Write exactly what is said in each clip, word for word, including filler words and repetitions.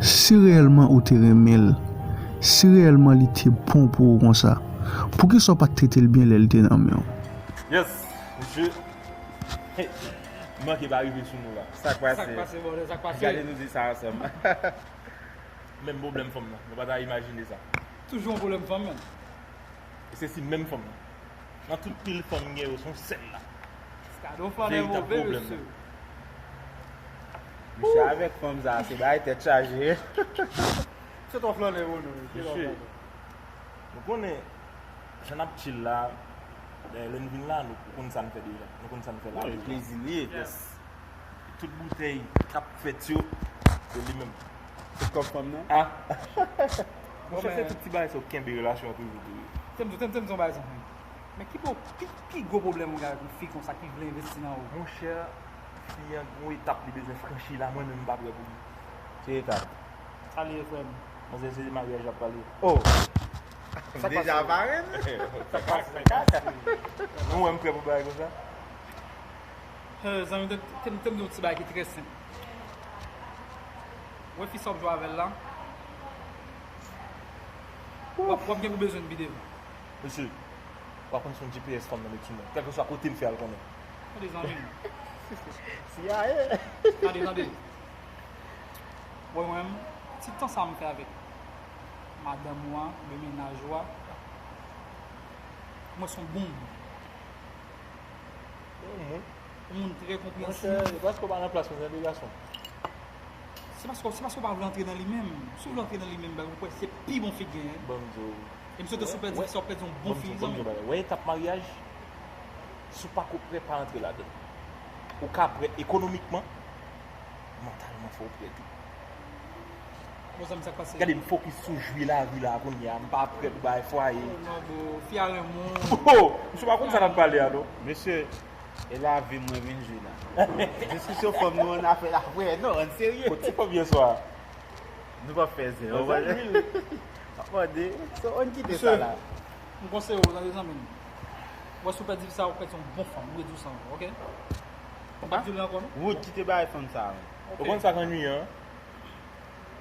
Si reyèlman ou te renmen l, si reyèlman li te bon pou ou konsa, poukisa w pa t trete l byen lè l te nan men w? Yes, mesye. M manke pa rive sou nou la. Sa k pase? Sa k pase, brother? Sa k pase? Gade nou di sa ansanm. Menm pwoblèm fanm nan. Nou pa ta imajine sa. Toujou yon pwoblèm fanm, menm. E se si menm fanm nan. Nan tout pil fanm m gen yo, se yon sèl la. Skado flannè move, mesye. Mesye avèk fanm sa, se bagay tèt chaje. Se twò flannè pou nou. Mesye, nou konnen, jan n ap chill la, lè n vin la, nou konn sa n fè deja. Nou konn sa n fè la. Plezi li ye. Yes. Tout boutèy k ap fèt yo, se li menm. Se kòb fanm nan? Ah! Monchè, se tout ti bagay sa yo kenbe relasyon an toujou tou. Tèm di, tèm di yon bagay sa. Men ki, ki, ki gwo pwoblèm ou gen avèk yon fi konsa ki vle envesti nan ou? Monchè, fi an gen yon etap li bezwen franchi la, mwen menm m pa prè pou li. Ki etap? Sa li ye, frè m? Manzè, se de maryaj l ap pale. Oh! M deja parenn. Sa k pase? Sa k pase? Nou wè m prè pou bagay konsa? Zanmi, te m di yon ti bagay ki trè senp. Wè fi sa w ap jwe avè l la, w ap gen pou bezwen l pi devan. Mesye, w ap konn se yon G P S fanm nan met sou mwen. Kèlkeswa kote m fè al konnen. Tande zanmi m. Tande, tande. Wè mwen, ti tan sa m fè avèk madanm ou a, oubyen mennaj ou a, mwen se yon bon moun. Yon moun. Yon moun trè konpreyansib. Monchè, e paske w pa nan plas mwen, tande gason. Se paske, se paske w pa vle antre nan li menm. Si w vle antre nan li menm, bèl, ou kwè se pi bon fi k genyen. Ban m di w. E m swete si w pèdi, si w ap pèdi yon bon fi zanmi. Wè etap maryaj, si w pako prè, pa antre ladan l. Ou ka prè ekonomikman, mantalman fò w prè tou. Bon, zanmi, sa k pase? Gade, m fokis sou jwi lavi la kounye a, m pa prè pou bay fwaye. Oh non, bro, fi a renmen w. Oh, misye pa konn sa n ap pale a non. Mesye, e lavi mwen vin jwi la. Diskisyon fanm nou an afè la vrè non, ann serye. Kot ti fanm yèswa? Nou p ap fè zen. Ann fè lwil. Ap mande, so ann kite sa la. M konseye w, tande zanmi m. Wè si w pèdi sa, w pèdi yon bon fanm, m redi w sa ankò, oke? M p ap di w li ankò non. Wood, kite bagay fanm sa a. Ou konn sa k annuiyan?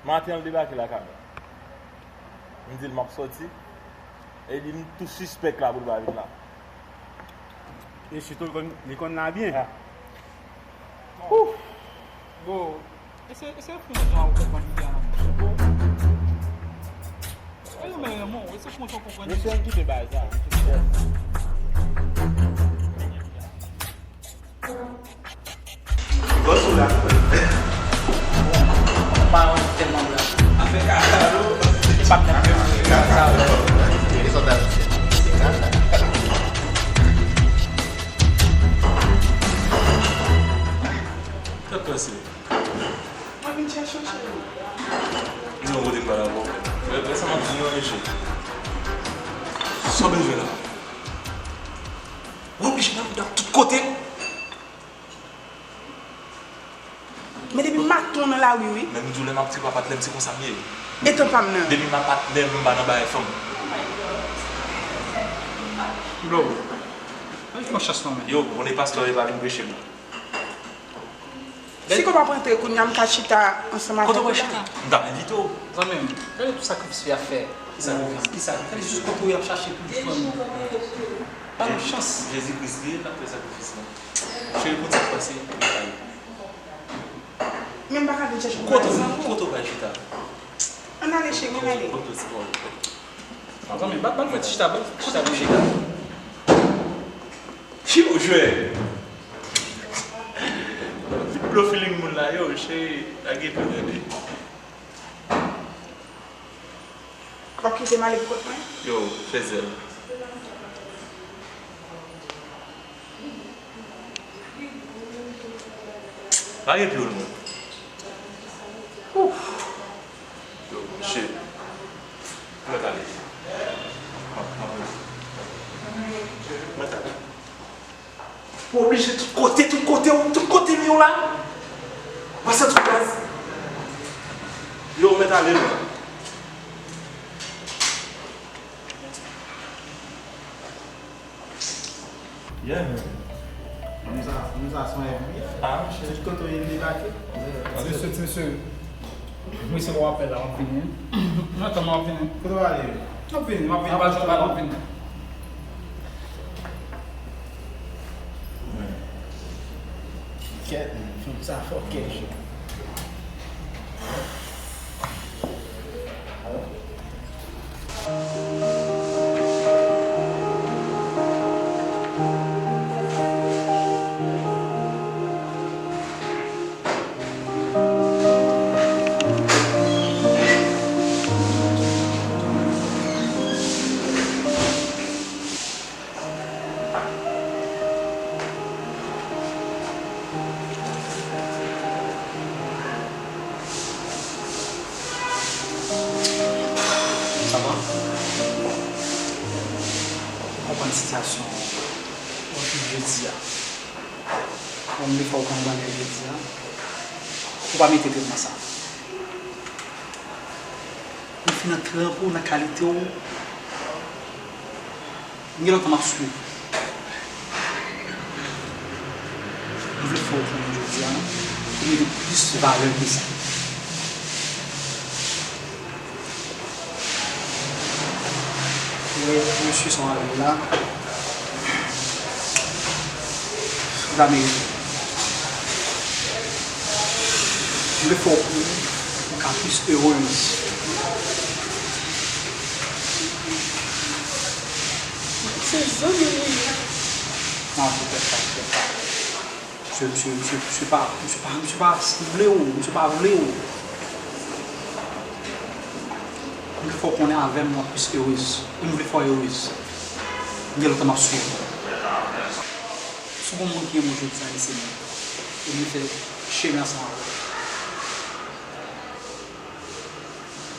Maten an l debake lakay mwen. M di l m ap sòti. E li m tou sispèk la pou l pa vin la. E sitou li konn, li konn la byen. Ouf! Bro, eseye, eseye fè yon jan ou konprann li a. Bro. E yo menm renmen w, eseye fè yon jan ou konprann li. Mesye, ann kite bagay sa. Bòs ou la. Paran tèlman blan. Afè kaka yo. Li pa t nan kaka yo. Sa k pase? Mwen vin chèche w, cheri. Di mwen kote m pral avè w. Lè sa m ap di nou, mesye. Sa w bezwen la? Ou oblije nan tout kote. Men depi maten w nan lari wi. Men m di w lè m ap tripe a patnè m se konsa m ye. E tan pa m nan? Depi m a patnè m, m pa nan bagay fanm. Bro, ann fè yon chans non men. Yo, konnen pastè yo pa vin preche non. Si kòm ap rantre kounye a m ka chita ansanm avè w la. Kote w pral chita? M t ap envite w. Zanmi m, gade tout sakrifis fi a fè. Ki sakrifis? Ki sakrifis? Gade jis kote w ap chache pou jwenn ou. Ba nou chans. Jezi Kris li ye, l ap fè sakrifis lan. Cheri, konn sa k pase, nou pral. Men m pa ka vin chèche w. Kote w, kote w pral chita? Ann ale cheri, ann ale. Kote w ti pòl? Zanmi, ba, ba l fè ti chita, ba l fè ti chita, ba l chita. Ki w jwe? Vin blow feeling moun la, yo, cheri, lage tou tande. W ap kite m ale pou kont mwen? Yo, fè zèl. Lage pye w non. Ouf. Yo, shit. Mwen t ale. Mwen t ale. Mwen t ale. Ou oblije tout kote, tout kote, tout kote men w la. Ou pa santi w gaz? Yo, mèt ale non. Yeah, man. Moun sa, moun sa se yon F B I. Ah, shit. Tout kote w ye, l debake. Ti mesye, ti mesye. Mwen se w ap fè la, m ap vini. Nan tan m ap vini. Kote w ale? M ap vini, m ap vini, pa janm pale, m ap vini. Kèt, fanm sa fò kèt. Sa va? Ou konprann sitiyasyon w anpil jodi a. Bon, m vle fè w konn bagay jodi a. Ou pa mete tèt nan sa. Ou fin nan tranp ou, nan kalite w. M gen lontan m ap swiv ou. M vle fè w konnen jodi a, ou merite plis valè ke sa. Ou wè, mesye sa w avè l la, li pa merite. M vle fè w konnen ou ka plis erez. Se zanmi m li ye. Non, se fè sa, se fè sa. Misye, misye, misye, misye pa, misye pa, misye pa vle w, misye pa vle w. M vle fè w konnen avè m, w ap plis erez. E m vle fè w erez. M gen lontan m ap swiv ou. Si w gon moun ki renmen w jodi a, se mwen. E m vle fè chemen ansanm avè w.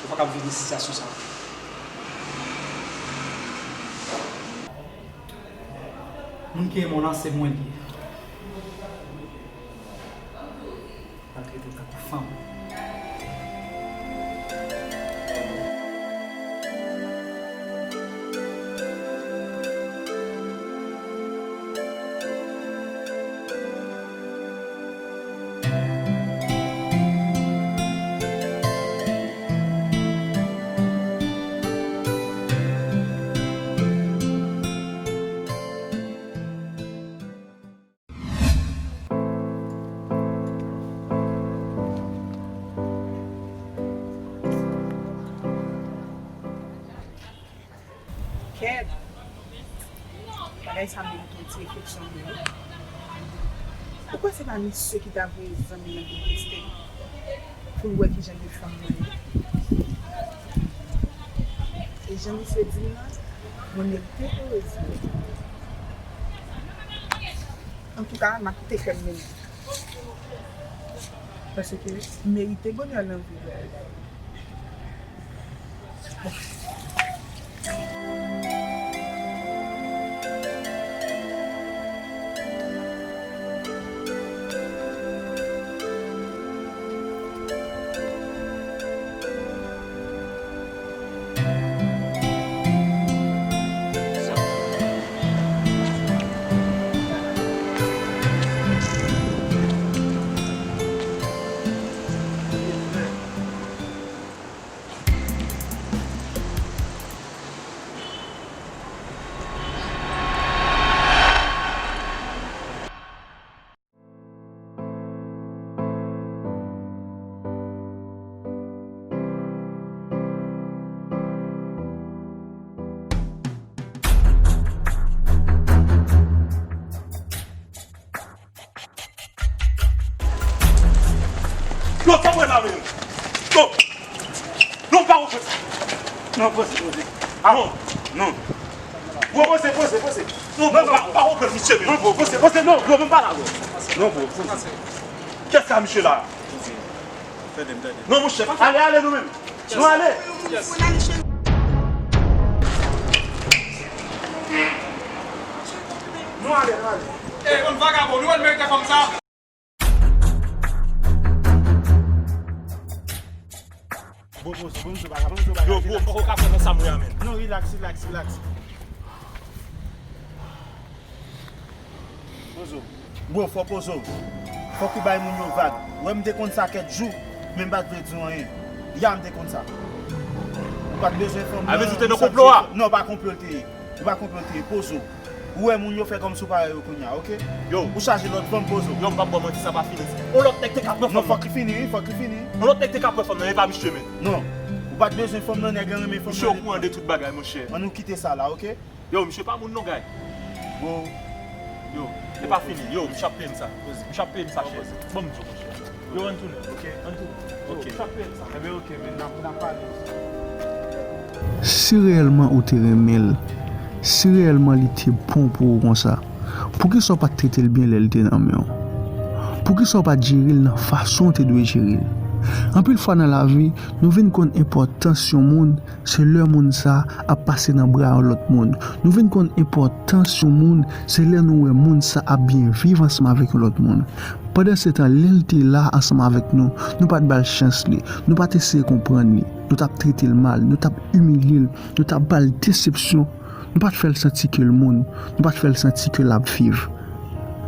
Ou pa ka viv nan sitiyasyon sa. Moun ki renmen w lan, se mwen li ye. Pral trete w tankou fanm. Kèt! Bagay sa merite yon ti refleksyon vre wi. Ou kwè se pa misye ki ta voye zanmi l nan vin teste l pou l wè kijan de fanm mwen ye? E jan misye di m nan, mwen merite erez mwen. Antouka, m ap kite kè m mennen. Paske m merite bonè nan vi. Non, pa wè la menm. Non. Non, pa wè sa. Non, poze, poze. Ah non, non. Bro, poze, poze, poze. Non, bro, pa, pa wè misye menm. Non, bro, poze, poze, non, bro, menm pa la, bro. Non, bro, poze. Kiyès sa misye la? Tande m, tande m. Non, monchè, ale, ale nou menm. Nou ale. Nou ale, nou ale. E, bann vagabon, nou wè n merite fanm sa. Bon, bon, bon, bon, bagay, bon, bon, bagay. Yo, bro, m poko ka fè nan sa m wè a, menm. Non, relax, relax, relax. Poze w. Bro, fò poze w. Fòk ou bay moun yo vag. Ou wè m te konn sa kèk jou, men m pa t vle di w anyen. Ya, m te konn sa. Ou pa t bezwen fanm nan. Avè di w te nan konplo a? Non, pa konplo l te ye. Ou pa konplo l te ye. Pozo. Ou wè moun yo fè kòmsi ou pa wè yo kounye a, oke? Yo. Ou chaje lòt fanm, Pozo. Yo, m p ap ba w manti, sa pa fini. On lòt nèg te ka pran fanm nan. Non, fòk li fini, wi, fòk li fini. On lòt nèg te ka pran fanm nan, e pa misye menm. Non. Ou pa t bezwen fanm nan, nèg lan renmen fanm nan. Misye okouran de tout bagay, monchè. Ann nou kite sa la, oke? Yo, misye pa moun non, guy. Bon. Yo, e pa fini. Yo, misye ap peye m sa. Misye ap peye m sa, chè. Bon, m di w, monchè. Yo, ann tounen. Oke. Ann tounen. Yo, misye ap peye m sa. Enben, oke, men n ap, n ap pale. Si reyèlman ou te renmen l, si reyèlman li te bon pou ou konsa, poukisa w pa t trete l byen lè l te nan men w? Poukisa w pa t jere l nan fason w te dwe jere l? Anpil fwa nan lavi, nou vin konn enpòtans yon moun se lè moun sa a ap pase nan bra yon lòt moun. Nou vin konn enpòtans yon moun se lè nou wè moun sa a ap byen viv ansanm avèk yon lòt moun. Pandansetan, lè l te la ansanm avèk nou, nou pa t ba l chans li, nou pa t eseye konprann li, nou t ap trete l mal, nou t ap imilye l, nou t ap ba l desepsyon, nou pa t fè l santi ke l moun, nou pa t fè l santi ke l ap viv.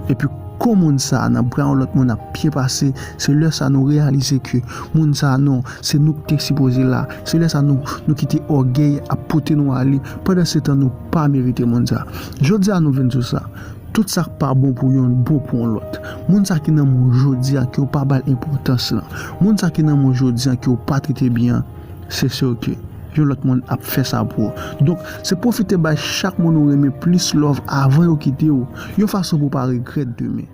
Epi, kon moun sa a nan bra yon lòt moun ap byen pase, se lè sa a nou reyalize ke moun sa a non, se nou ki te sipoze la, se lè sa a nou, nou kite ògèy ap pote nou ale, pandansetan nou pa merite moun sa a. Jodi a nou vin sou sa. Tout sa k pa bon pou yonn bon pou yon lòt. Moun sa ki nan men w jodi a ke w pa ba l enpòtans lan, moun sa ki nan men w jodi a ke w pa trete byen, se si ke yon lòt moun ap fè sa pou ou. Donk, se pwofite bay chak moun ou renmen plis love avan yo kite w, yon fason pou w pa regrèt demen.